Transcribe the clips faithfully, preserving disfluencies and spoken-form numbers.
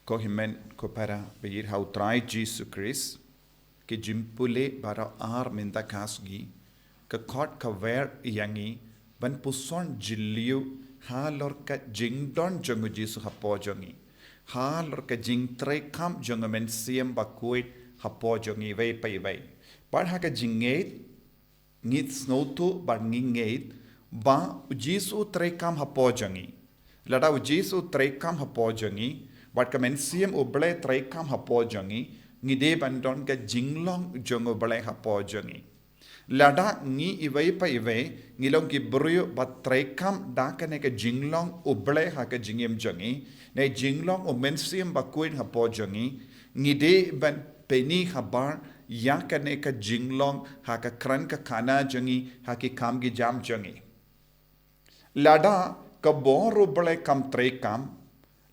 Ko hynmen ko para ba ïeit ha u Trai Jisu Krist, ki jingpule baroh ar mynta ka sngi ka khot ka wer ïa ngi ban puson jylliew halor ka jingdon jong u Jisu hapoh jong ngi, halor ka jingtreikam jong u Mynsiem Bakhuid hapoh jong ngi iwei pa iwei. Bad ha ka jingngeit ngi sngewthuh bad ngi ngeit ba u Jisu treikam hapoh jong ngi. Lada u Jisu treikam hapoh jong ngi bad ka Mynsiem u Blei treikam hapoh jong ngi, ngi dei ban don ka jinglong jong u Blei hapoh jong ngi. Lada ngi iwei pa iwei ngi long ki briew ba treikam da kane ka jinglong u Blei ha ka jingim jong ngi, ne jinglong u Mynsiem Bakhuid hapoh jong ngi, ngi dei ban pyni habar ïa kane ka jinglong ha ka kren ka khana jong ngi, ha ki kam ki jam jong ngi. Lada ka bor u Blei kam treikam,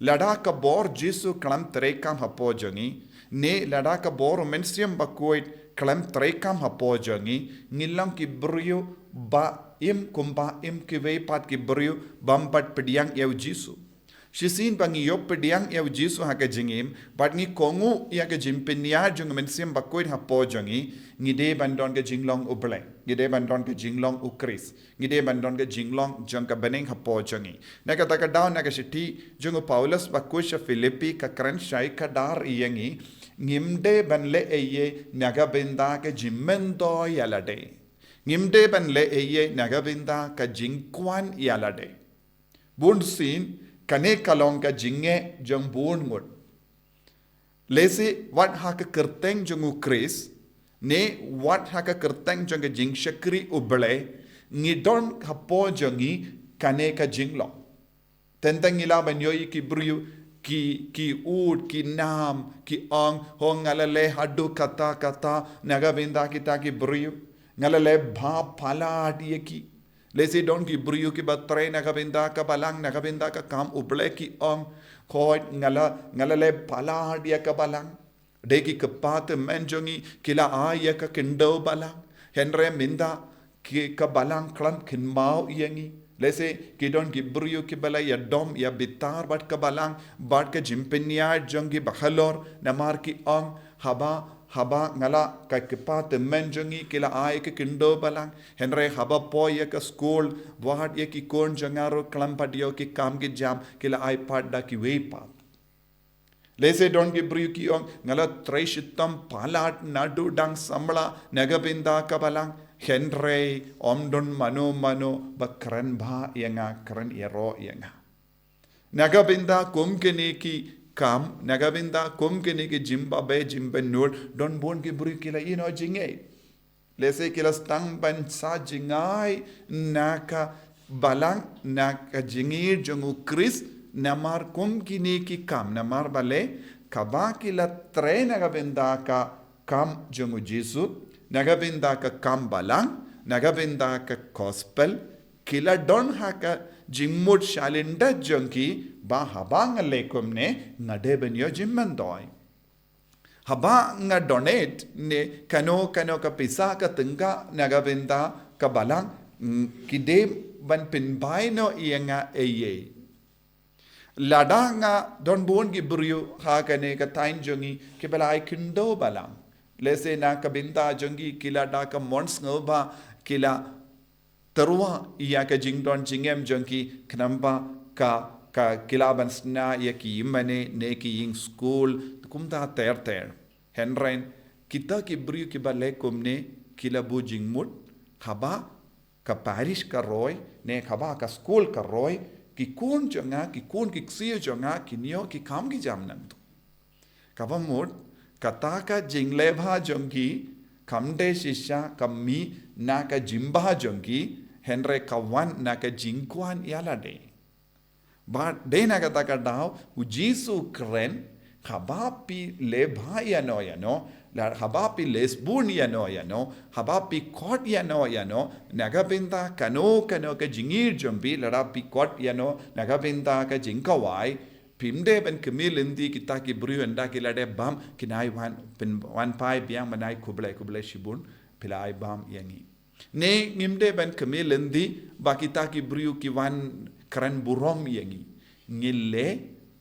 lada ka bor Jisu khlem treikam hapoh jong ngi, ne lada ka bor u Mynsiem Bakhuid khlem treikam hapoh jong ngi, ngi long ki briew ba im kumba im kiwei pat ki briew bym pat pdiang ïa u Jisu. Shisien ba ngi ïoh pdiang ïa u Jisu ha ka jingim bad ngi kohnguh ïa ka jingpynïaid jong u Mynsiem Bakhuid hapoh jong ngi, ngi dei ban don ka jinglong u Blei, ngi dei ban don ka jinglong u Krist, ngi dei ban don ka jinglong jong ka bneng hapoh jong ngi. Na kata ka daw, na ka shithi jong u Paulus ba khuid sha Philippi ka kren shai khadar ïa ngi, ngim dei ban leh ei ei na ka bynta ka jingmyntoi ïa lade. Ngim dei ban leh ei ei na ka bynta ka jingkwah ïa lade. Bunsien kane ka long ka jingeh jong bun ngut. Lehse wat ha ka kyrteng jong u Krist, ne wat ha ka kyrteng jong ka jingshakri u Blei, ngi don hapoh jong ngi kane ka jinglong. Teng teng ngi lah ban ïohi ki briew ki, ki ud, ki nam, ki ong, ho nga la leh haduh katta katta na ka bynta kita ki briew. Nga la leh bha palat ïa ki. Lehse don ki briew kiba trei na ka bynta ka balang, na ka bynta ka kam u Blei, ki ong, khoi nga la, nga la leh palat ïa ka balang. Dei ki kpa tymmen jong ngi ki la ai ïa ka khyndew balang, hynrei mynta ki, ka balang khlem kynmaw ïa ngi. Lehse ki don ki briew kiba la ïadom ïabitar bad ka balang, bad ka jingpynïaid jong ki bahalor, namar ki ong, haba, haba nga la, ka kpa tymmen jong ngi ki la ai ka khyndew balang, hynrei haba poi ïa ka skul, wat ïa ki khun jong nga ruh khlem pat ïoh ki kam ki jam, ki la ai pat da kiwei pat. Lehse don ki briew ki ong, nga la trei shitom palat naduh dang samla na ka bynta ka balang, hynrei ym don mano mano ba kren bha ïa nga, kren ïaroh ïa nga. Na ka bynta kum kine ki kam, na ka bynta kum kine ki jingbabe jingbanut, don bun ki briew ki la ïehnoh jingngeit. Lehse ki la sdang ban sa jngai na ka balang, na ka jingïeit jong u Krist, namar kum kine ki kam, namar balei, kaba ki la trei na ka bynta ka kam jong u Jisu, na ka bynta ka kam balang, na ka bynta ka gospel, ki la don ha ka jingmut shalyndet jong ki ba haba nga leh kumne nga dei ban ïoh jingmyntoi. Haba nga donate ne kano kano ka pisa ka tyngka na ka bynta ka balang, mm, ki dei ban pynbai noh ïa nga ei ei. Lada nga, don bun ki briew ha kane ka thaiñ jong ngi kiba la ai khyndew balang. Lehse na ka bynta jong ki, ki la da ka mon sngewbha, ki la tyrwa ïa ka jingdon jingem jong ki, khnang ba ka, ka ki lah ban shna ïa ki ïingmane ne ki ïing skul, kumta ter ter. Hynrei kita ki briew kiba leh kumne ki la buh jingmut, haba ka parish ka roi, ne haba ka skul ka roi, ki khun jong nga, ki khun ki ksiew jong nga kin ïoh ki kam ki jam nangta. Kaba mut, kata ka jingleh bha jong ki kam dei shisha ka mih na ka jingbha jong ki, hynrei ka wan na ka jingkwah ïa lade. Bad dei na kata ka daw u Jisu u kren, haba phi leh bha ïano ïano, la haba phi leh shibun ïano ïano, haba phi khot ïano ïano na ka bynta kano kano ka jingïeit jong phi, lada phi khot ïano na ka bynta ka jingkhawai, phim dei ban khmih lynti kita ki briew ynda ki la dep bam, kin ai wan, pyn, wan phai biang ban ai khublei, khublei shibun, phi la ai bam ïa ngi. Ne ngim dei ban khmih lynti ba kita ki briew ki wan kren burom ïa ngi. Ngi leh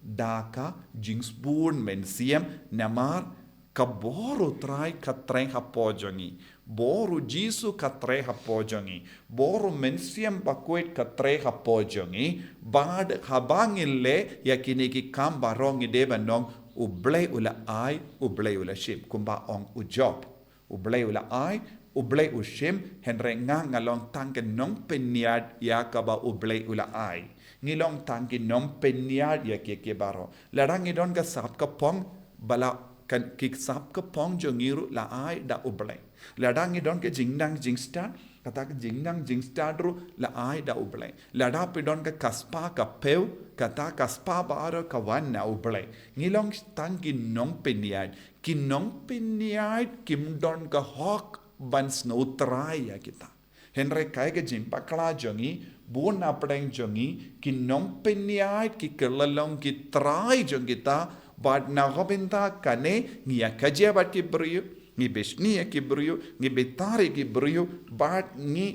da ka jingsbun mynsiem, namar ka bor u Trai ka trei hapoh jong ngi. Bor u Jisu ka trei hapoh jong ngi. Bor u Mynsiem Bakhuid ka trei hapoh jong ngi. Bad haba ngi leh ïa kine ki kam baroh ngi dei ban ong, U Blei u la ai, U Blei u la shim. Kumba ong u Job. U Blei u la ai, U Blei u shim, hynrei nga nga long tang ki nongpynïaid ïa kaba U Blei u la ai. Ngi long tang ki nongpynïaid ïa kiei kiei baroh. Lada ngi don ka sap ka phong, ba la kan ki sap ka phong jong ngi ruh la ai da U Blei. Lada ngi don ka jingnang jingstad, kata ka jingnang jingstad ruh la ai da U Blei. Lada phi don ka kspah ka phew, kata ka spah baroh ka wan na U Blei. Ngi long tang ki nongpynïaid. Ki nongpynïaid kim don ka hok ban sngewtrai ïa kita. Hynrei kaei ka jingbakla jong ngi, bun na pdeng jong ngi, ki nongpynïaid ki kylla long ki trai jong kita, bad na ka bynta kane ngi ïa ka jia bad ki briew, ngi bishni ïa ki briew, ngi bitar ïa ki briew, bad ngi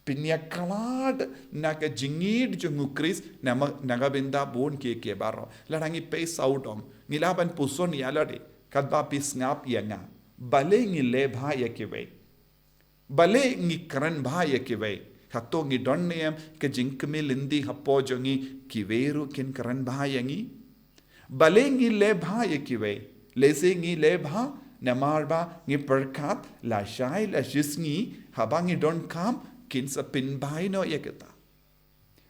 pynïakhlad na ka jingïeit jong u Khrist, na ma-, na ka bynta bun kiei kiei baroh. Lada ngi pei sawdong, ngi lah ban puson ïa lade, katba phi sngap ïa nga. Balei ngi leh bha ïa kiwei? Balei ngi kren bha ïa kiwei? Hato ngi don ne em ka jingkmie lynti hapoh jong ngi, kiwei ruh kin kren bha ïa ngi? Balei ngi leh bha ïa kiwei? Lehse ngi leh bha namar ba ngi pyrkhat lashai lashisngi haba ngi donkam kin sa pynbha noh ïa kita.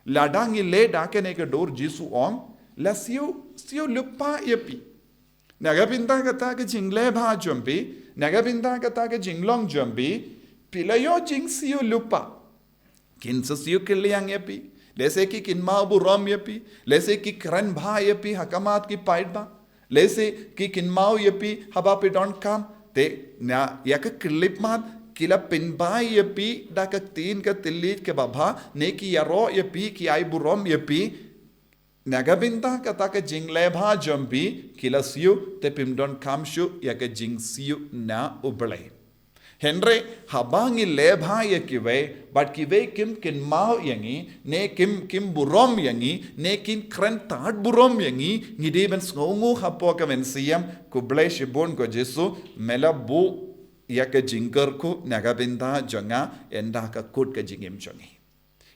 Lada ngi leh da kane ka dur, Jisu u ong, la siew, siew lypa ïa phi. Na ka bynta kata ka jingleh bha jong phi, na ka bynta kata ka jinglong jong phi, phi la ïoh jingsiew lypa. Kin sa siew kylliang ïa phi. Lehse ki kynmaw burom ïa phi. Lehse ki kren bha ïa phi ha khmat ki paidbah. Lehse ki kynmaw ïa phi haba phi donkam. Te na ïa ka khyllipmat ki la pynbha ïa phi da ka ktien ka thylliej kaba bha, ne ki ïaroh ïa phi, ki ai burom ïa phi. Na ka bynta kata ka jingleh bha jong phi, ki la siew, te phim donkam shuh ïa ka jingsiew na U Blei. Hynrei haba ngi leh bha ïa kiwei, bad kiwei kim kynmaw ïa ngi, ne kim, kim burom ïa ngi, ne kin kren tad burom ïa ngi, ngi dei ban sngewnguh hapoh ka mynsiem, khublei shibun ko Jisu, me la buh ïa ka jingkyrkhu na ka bynta jong nga, ynda ka kut ka jingim jong ngi.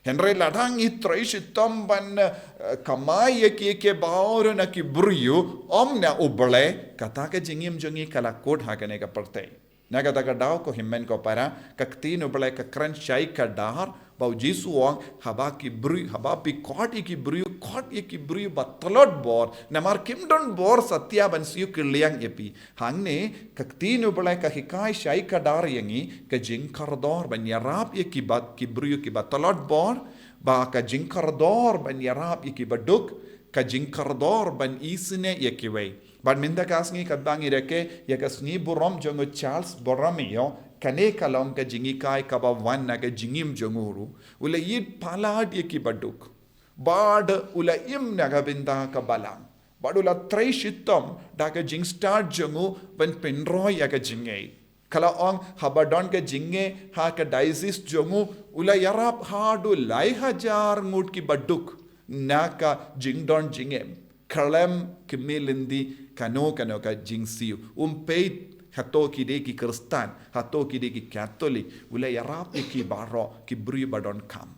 Hynrei lada ngi trei shitom ban, eh, kamai ïa kiei kiei baroh na ki briew, ym na U Blei, kata ka jingim jong ngi ka la kut ha kane ka pyrthei. Na kata ka daw ko hynmen ko para, ka ktien U Blei ka kren shai kdar, ba u Jisu u ong, haba ki briew, haba phi khot ïa ki briew, khot ïa ki briew ba tlot bor, namar kim don bor satia ban siew kylliang ïa phi. Hangne, ka ktien U Blei ka hikai shai kdar ïa ngi, ka jingkordor ban ïarap ïa ki ba, ki briew ki ba tlot bor, ba ka jingkordor ban ïarap ïa ki ba duk, ka jingkordor ban isynei ïa kiwei. Bad mynta ka sngi katba ngi rakhe ïa ka sngi burom jong u Charles Borromeo, kane ka long ka jinghikai kaba wan na ka jingim jong u ruh. U la ïeit palat ïa ki ba duk. Bad u la im na ka bynta ka balang. Bad u la trei shitom da ka jingstad jong u ban pynroi ïa ka jingngeit. Ka la ong haba don ka jingngeit ha ka diocese jong u, u la ïarap haduh lai hajar ngut ki ba duk na ka jingdon jingem. Khlem kmie lynti kano kano ka jingsiew. Um peit hato ki dei ki Khristan, hato ki dei ki Katholik, u la ïarap ïa ki baroh ki briew ba donkam.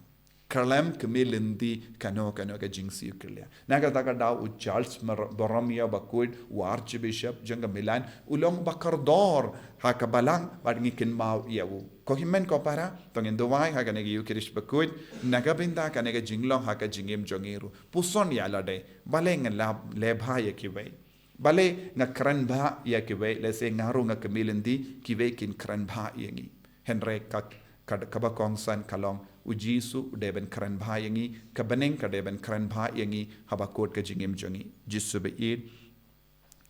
Khlem kmie lynti kano kano ka jingsiew kylliang. Na kata ka daw u Charles Mar-, Borromeo bakhuid, u Archbishop jong ka Milan, u long ba kordor ha ka balang bad ngi kynmaw ïa u. Ko hynmen ko para, to ngin duwai ha kane ka Eucharist bakhuid, na ka bynta kane ka jinglong ha ka jingim jong ngi ruh. Puson ïa lade, balei nga la leh bha ïa kiwei. Balei nga kren bha ïa kiwei, lehse nga ruh nga kmie lynti, kiwei kin kren bha ïa ngi. Hynrei ka, ka, kaba kongsan ka long, u Jisu u dei ban kren bha ïa ngi, ka bneng ka dei ban kren bha ïa ngi, haba kut ka jingim jong ngi. Jisu ba ïeit,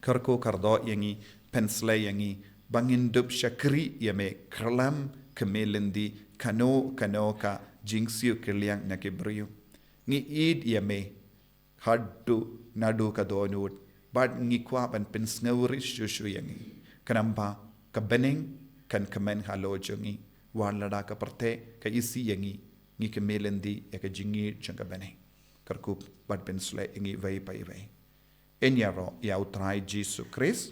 kyrkhu kyrdoh ïa ngi, pynshlei ïa ngi, ba ngin dup shakri ïa me, khlem kmie lynti, kano, kano ka jingsiew kylliang na ki briew. Ngi ïeit ïa me, haduh naduh ka dohnud, bad ngi kwah ban pynsngewrit shuh shuh ïa ngi. Khnang ba ka bneng kan kmen halor jong ngi, wat lada ka pyrthei ka isih ïa ngi, ngi kmie lynti ïa ka jingïeit jong ka bneng. Kyrkhu bad pynshlei ïa ngi iwei pa iwei. Ngin ïaroh ïa U Trai Jisu Khrist.